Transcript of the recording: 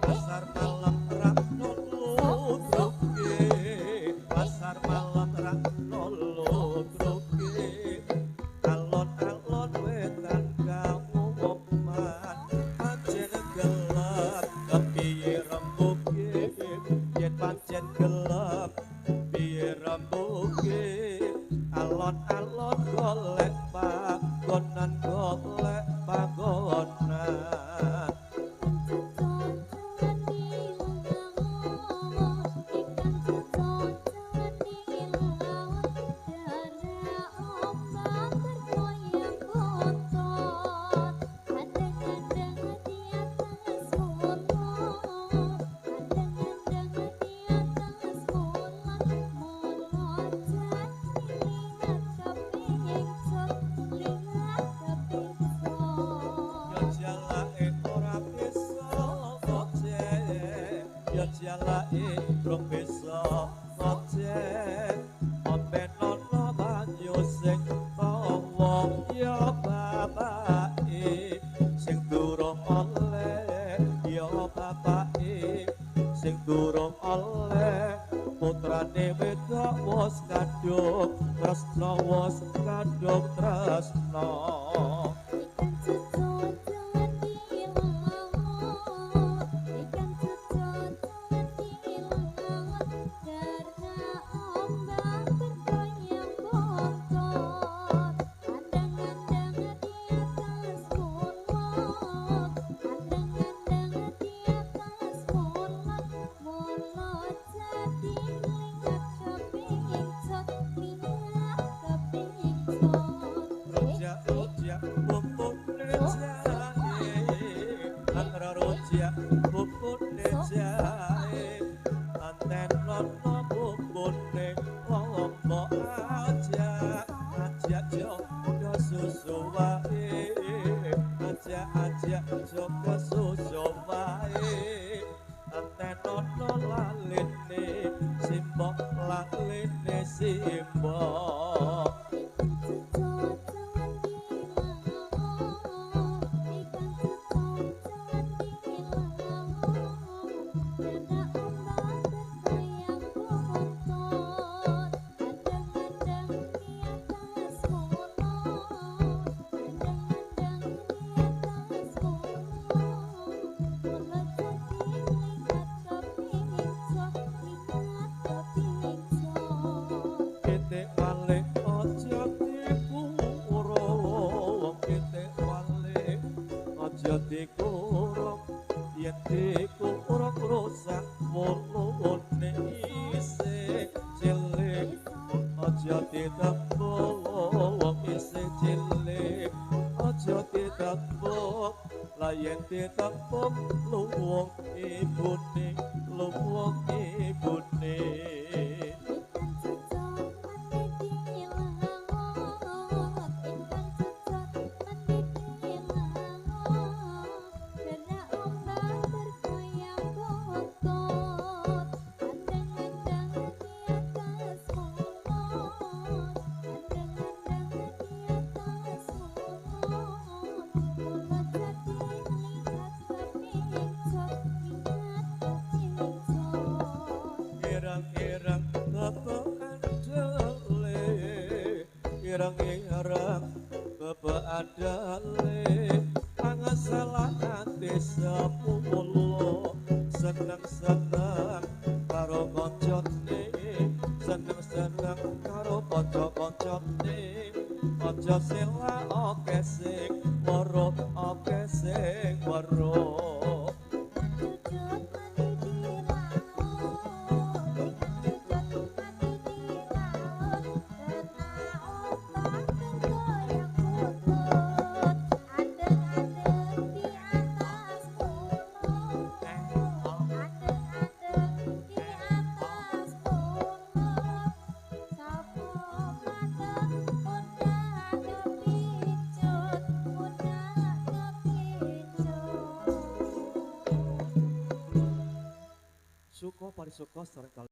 Pasar malam ra nulutruke, pasar malam ra nulutruke, alon-alon wetan kauman, pancen gelem kepiye rembuke, yen pancen gelem piye rembuke, alon-alon golek panggonan, golek panggonan. Jalake rong bisa ngoceh, ombenono banyu sing tawa ya bapake, sing durung oleh ya bapake, sing durung oleh putrane wedok wis kadung tresna, wis kadung tresna. Dikurung yen dikurung rusak wulune isih cilik, aja ditembung isih cilik, aja ditembung, la yen ditembung luwung ibune, luwung ibune. Ireng-ireng bebeandale pangasalahane sepuluh, seneng-seneng karo kancane, seneng-seneng karo kanca-kancane, aja selak akeh sing weruh, akeh sing weruh. Suko parisuko sareng.